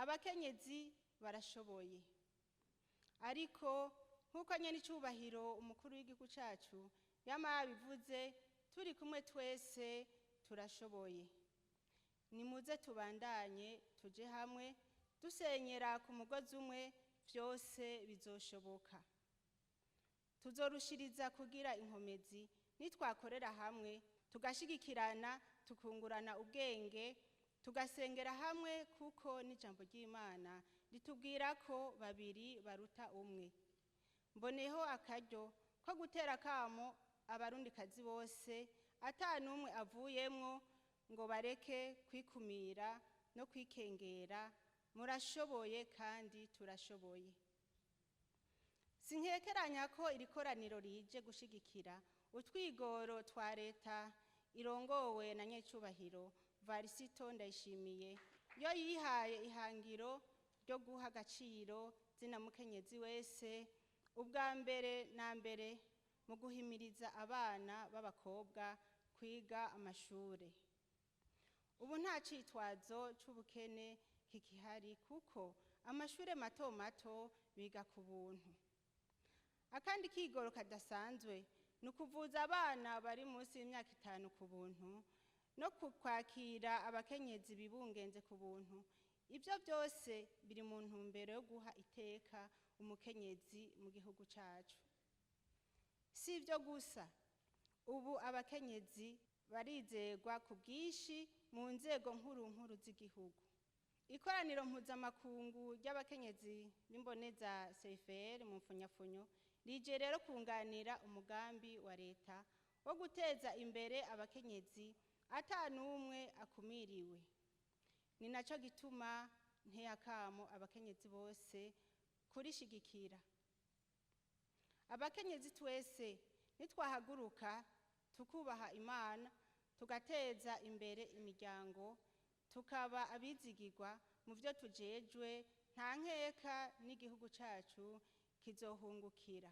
Abakenyezi barashoboye, ariko nk'uko nyene icubahiro umukuru w'igihugu cacu yama yabivuze, turi kumwe twese turashoboye. Nimuze tubandanye tuje hamwe, dusenyera ku mugozi umwe, vyose bizoshoboka. Tuzorushiriza kugira inkomezi nitwakorera hamwe, tugashigikirana, tukungurana ubwenge, tugasengera hamwe, kuko n'ijambo ry'Imana ritubwira ko babiri baruta umwe. Mboneho akaryo ko gutera akamo abarundikazi bose ata n'umwe avuyemwo ngo bareke kwikumira no kwikengera. Murashoboye kandi turashoboye. Sinkekeranya ko iri koraniro rije gushigikira utwigoro twa leta irongowe na nyecubahiro Varisito Ndayishimiye, yo yihaye ihangiro ryo guha agaciro zina mukenyezi wese, ubwa mbere na mbere mu guhimiriza abana b'abakobwa kwiga amashure. Ubu nta citwazo c'ubukene kikihari, kuko amashure mato mato biga ku buntu. Akandi kigoro kadasanzwe ni ukuvuza abana bari munsi y'imyaka 5 ku buntu no kwakira abakenyezi bibungenze ku buntu. Ibyo byose biri mu ntumbero yo guha iteka umukenyezi mu gihugu cacu. Si ibyo gusa, ubu abakenyezi barizegwa ku bwinshi mu nzego nkuru nkuru z'igihugu. Ikoraniro mpuzamakungu ry'abakenyezi b'imboneza CFR mu mfunyafunyo rije rero kunganira umugambi wa leta wo guteza imbere abakenyezi ata n'umwe akumiriwe. Ni naco gituma nteye akamo abakenyezi bose kurishigikira. Abakenyezi twese nitwahaguruka tukubaha Imana, tugateza imbere imiryango, tukaba abizigirwa mu byo tujejwe, nta nkeka n'igihugu cacu kizohungukira.